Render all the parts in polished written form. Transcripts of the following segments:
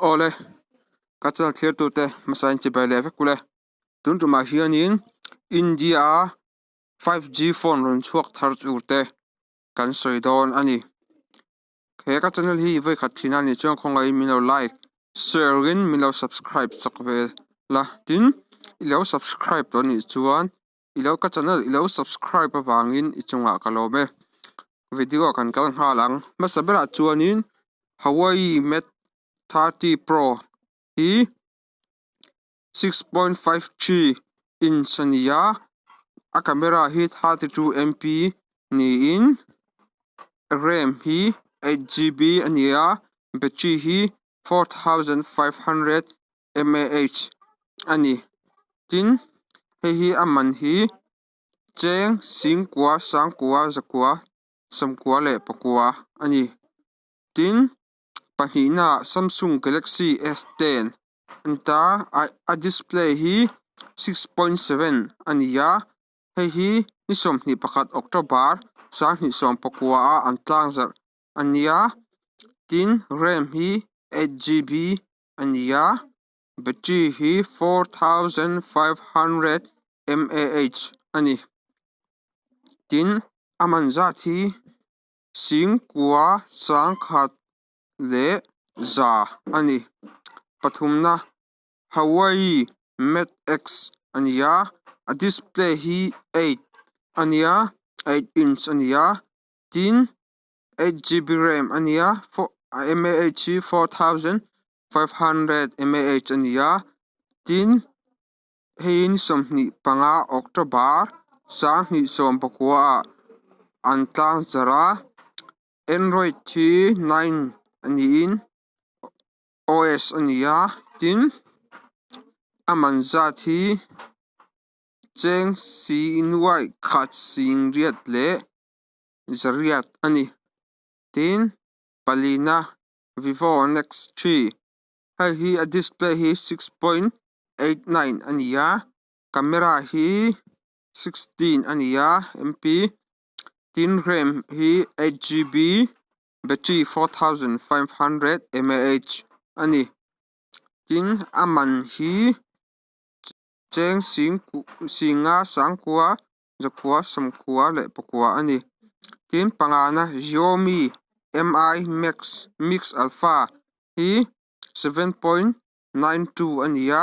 Awle, ka channel thlir tute hmasa in chibai leh vek ule. Tun tumah hianin India a 5G phone rawn chhuak thar tur te kan sawi dawn a ni. He ka channel hi vawi khat thin a nih chuan khawngaihin min lo like, share in min lo subscribe chak ve la. Tin, i lo subscribe tawh anih chuan i lo ka channel i lo subscribe avangin i chungah ka lawm e. Video ah kan kal nghal ang. Hmasa berah chuanin Huawei Mate 30 Pro hi 6.53 inch a ni a, a camera hi 32 MP niin ram hi 8 gb a ni a, battery hi 4500 mAh a ni. Tin, hei hi a man hi cheng singkua sangkua zakua sawmkua leh pakua a ni. Tin, pahnihnaah Samsung Galaxy S ten a ni ta a, a display hi 6.7 a ni a, hei hi ni 21 October 2019 ah an tlangzarh a nia. Tin, ram hi 8 gb a ni a, battery hi 4500 mAh a ni. Tin, a man zat hi singkua sangkhat leh za a ni. Pathumna Huawei Mate X a ni a, a display hi 8 a nia, 8 inch a ni a, tin 8 gb ram a ni a, a mAh hi 4500 mAh a ni a, tin hei ni 25 October 2019 ah an tlangzarh a, Android hi 9 a niin OS a ni a, tin a man zat hi cheng si nuai khat singriat leh zariat a ni. Tin, palina Vivo Nex 3 hei hi a display hi 6.89 a ni a, camera hi 16 a ni a MP, tin ram hi 8 gb, battery 4500 mAh a ni. Tin, a man hi cheng singa sangkua zakua sawmkua leh pakua a ni. Tin, pangana Xiaomi Mi Max Mix Alpha hi 7.92 a ni a,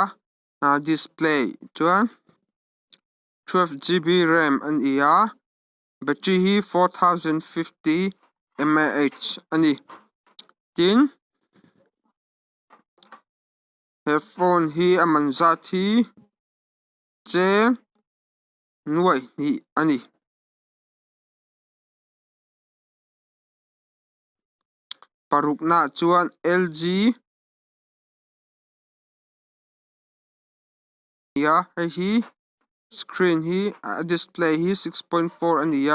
display chuan 12 gb ram a ni a, battery hi 4050 mAh a ni. Tin, he phone hi a man zat hi cheng nuaih hnih a ni. Paruknaah chuan LG a, hei hi screen hi a display hi 6.4 a ni a,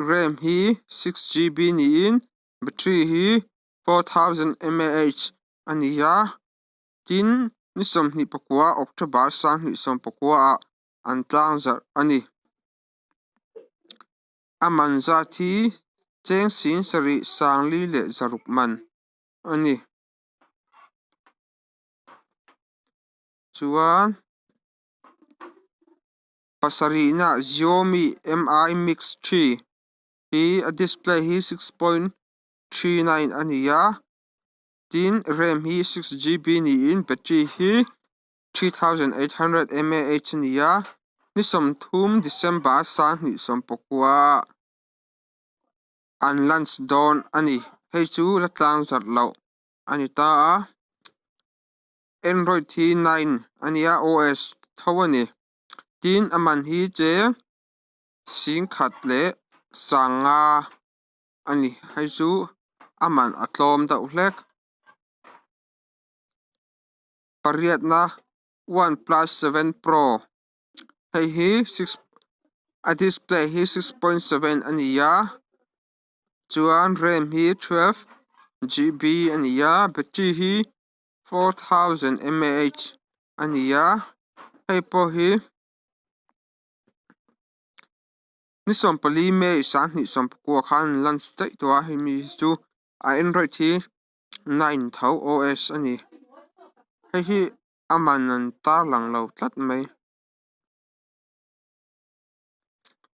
ram hi 6 gb niin battery hi 4000 mAh a ni a, tin ni 24 October 2019 ah an tlangzarh a ni. A man zat hi cheng sin sarih sangli leh zaruk man a ni. Chuan pasarihna Xiaomi Mi Mix 3 hi a display hi 6.39 a ni a, tin ram hi 6 gb niin battery hi 3800 mAh a ni a, ni 30 December 2019 an launch dawn a ni. Hei chu la tlangzarh loh a ni ta a, Android hi 9 a ni a, OS tho a ni. Tin, a man hi cheng singkhat leh sanga a ni. Hei chu a man a tlawm deuh hlek. Pariatna OnePlus 7 Pro hei hi six a display hi 6.7 a ni a, chuan ram hi 12 gb a ni a, battery hi 4000 mAh a ni a, hei pawh hi ni 14 May 2019 khan an launch daih tawh a, hemi hi chu a Android hi. 9 tho OS a ni. Hei hi a man an tarlang lo tlat mai.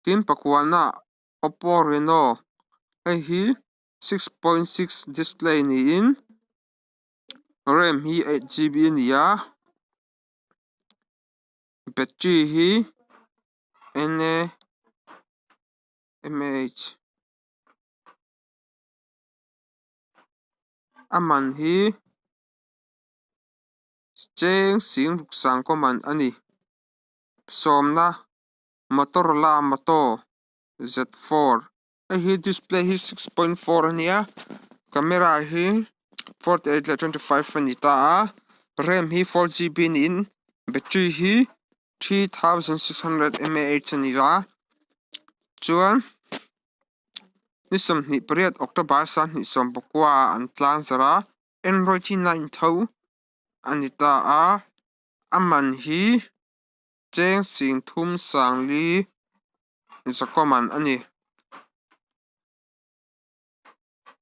Tin pakuana Oppo Reno hei hi 6.6 display niin RAM hi 8 GB a ni a, battery hi N A mAh. A man hi cheng sing ruk sangkaw man a ni. Sawmna Motorola Moto Z4 hei hi display hi 6.4 a nia camera hi 48 leh 25 a ni ta a ram hi 4gb niin battery hi 3600 mAh a ni a chuan ni 28 October 2019 ah an tlang zarh a Android hi 9 tho a ni ta a a man hi cheng sing thum sang li zakawman a ni.